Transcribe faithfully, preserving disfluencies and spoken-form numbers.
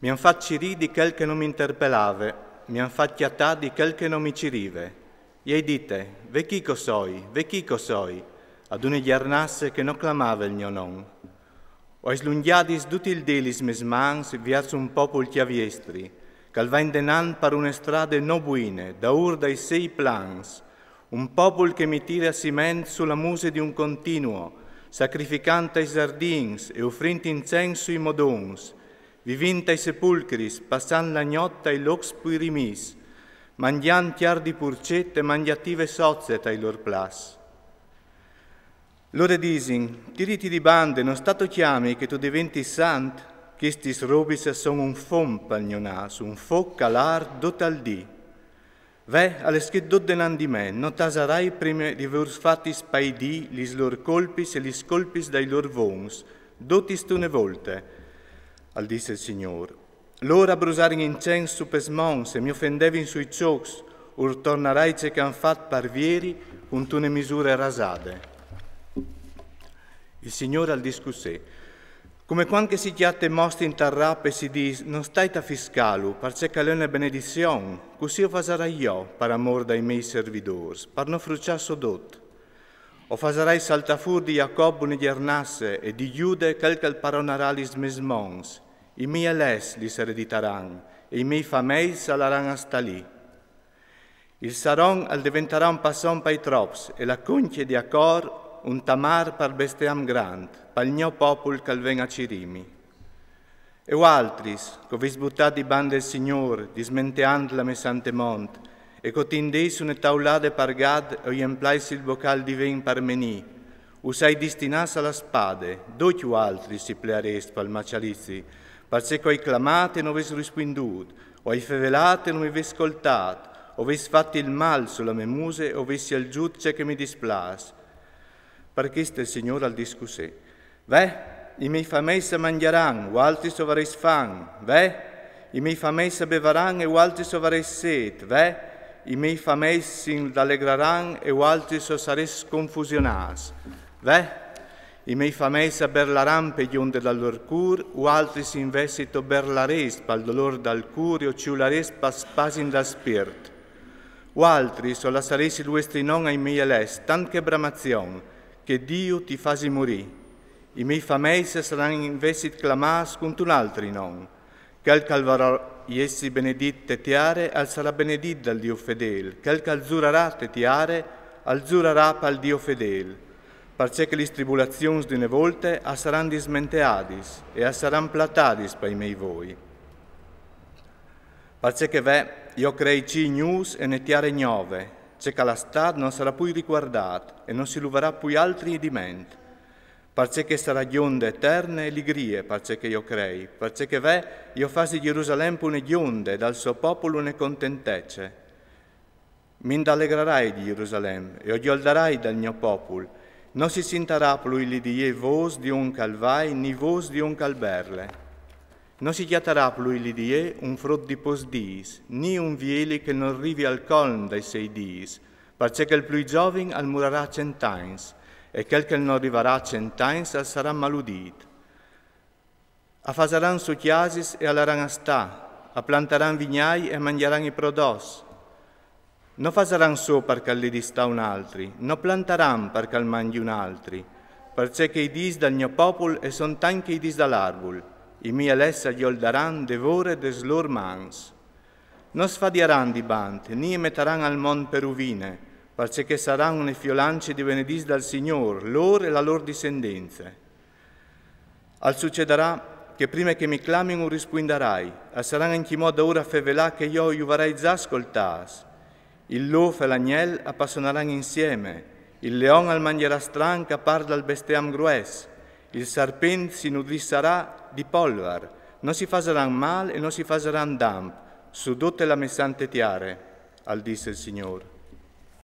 Mi han fat cirî di chel che no mi interpelave, mi han fat cjatâ di chel che no mi cirive. I ai dite: «Ve chi ch'o soi, ve chi ch'o soi», ad une gjernasse che no clamave il gno non. O ai slungjadis dut il dì lis mês mans viers un popul cjaviestri, ch'al va indenant par une strade no buine, daûr dai sei plans, un popul che mi tire a siment su la muse di un continuo, sacrificant tai zardins e ufrint incens sui modons, vivint tai sepulcris, passant la gnot tai locs pui rimîts, mangjant cjar di purcet e mangjative soze tai lôr plats. Lôr a disin: «Tiriti di bande, no sta to cjami che tu diventis sant? Chestis robis a son un fom pal gno nâs, un foc ch'al ard dut al dì. Ve, al è scrit dut denant di me: no tasarai prime di vêur fatis paî dî lis lôr colpis e lis colpis dai lôr vons, dutis une volte», al dîs il Signôr. «Lôr a brusarin incens su pes monts e mi ofendevin sui çocs, ur tornarai ce ch'an fat par vieri cuntune misure rasade». Il Signôr al dîs cussì: Come cuant che si cjate most intal rap e si dîs: «No stait a fiscâlu, parcè ch'al è une benedizion», cussì o fasarai jo par amôr dai miei servidôrs, par no fruçâ sodot. O fasarai saltâ fûr di Jacop une gjernasse e di Gjude chel ch'al paronarà lis mês monts. I miei elets lis ereditaran e i miei fameis a laran a stâ li. Il saron al deventarà un passon pai trops e la concje di Acor un tamâr pal bestiam grant, pal gno popul ch'al ven a cirîmi. E vualtris, ch'o vês butât di bande il Signôr, dismenteant la mê sante mont, e ch'o tindês une taulade par Gad e o jemplais il bocâl di vin par Menì, us ai distinâts a la spade, ducj vualtris si plearês pal maçalizi, parcè ch'o ai clamât e no vês rispuindût, o ai fevelât e no mi vês scoltât, o vês fat il mâl su la mê muse e o vês sielzût ce che mi displâs. Par chest il Signôr al dîs cussì: Ve, i miei fameis a mangjaran, vualtris o varês fam. Ve, i miei fameis a bevaran e vualtris o varês sêt. Ve, i miei fameis s'indalegraran e vualtris o sarês sconfusionâts. Ve, i miei fameis a berlaran pe gjonde dal lôr cûr, vualtris invezit o berlarês pal dolôr dal cûr e o ciularês pal spasim dal spirt. Vualtris o lassarês il vuestri non ai miei elets, tant che bramazion, che Diu ti fasi murî. I miei fameis a saran invezit clamâts cuntun altri non. Chel ch'al varà jessi benedit te tiare al sarà benedit dal Diu fedêl, chel ch'al zurarà te tiare al zurarà pal Diu fedêl, parcè che lis tribulazions di une volte a saran dismenteadis e a saran platadis pai miei voi. Parcè che ve, jo crei cîl gnûf e une tiare gnove, ce ch'al è stât no sarà plui ricuardât e no si luvarà plui altri di ment. Parcè che sarà gjonde eterne e ligrie, parcè che jo crei, parcè che ve, jo fasi Gjerusalem une gjonde, dal so popul une contentece. M'indalegrarai di Gjerusalem e o gjoldarai dal gno popul. No si sintarà plui li di jê vôs di un ch'al vai, ni vôs di un ch'al berle. No si cjatarà plui li di jê un frut di pôcs dîs, ni un vieli che nol rivi al colm dai sei dîs, parcè che il plui zovin al murarà a cent agns, e chel che nol rivarà a cent agns al sarà maludît. A fasaran sù cjasis e a laran a stâ, a plantaran vignâi e a mangjaran i prodots. No fasaran sù par ch'al li distà un altri, no plantaran par ch'al mangji un altri, parcè che i dîs dal gno popul a son tant che i dîs dal arbul. I miei elets a gjoldaran de vore des lôr mans. No sfadiaran di bant, ni e metaran al mont pe ruvine, parcè che a saran une fiolance di benedîts dal Signôr, lôr e la lôr discendence. Al sucedarà che prime che mi clamin u rispuindarai, a saran ancjemò daûr a fevelâ che jo ju varai za scoltâts. Il lôf e l'agnel a passonaran insieme, il leon al mangjarà stran ch'a part dal bestiam grues, il sarpint si nudrissarà di polvar, no si fasaran mâl e no si fasaran damp su dute la mê sante tiare, al dîs il Signôr.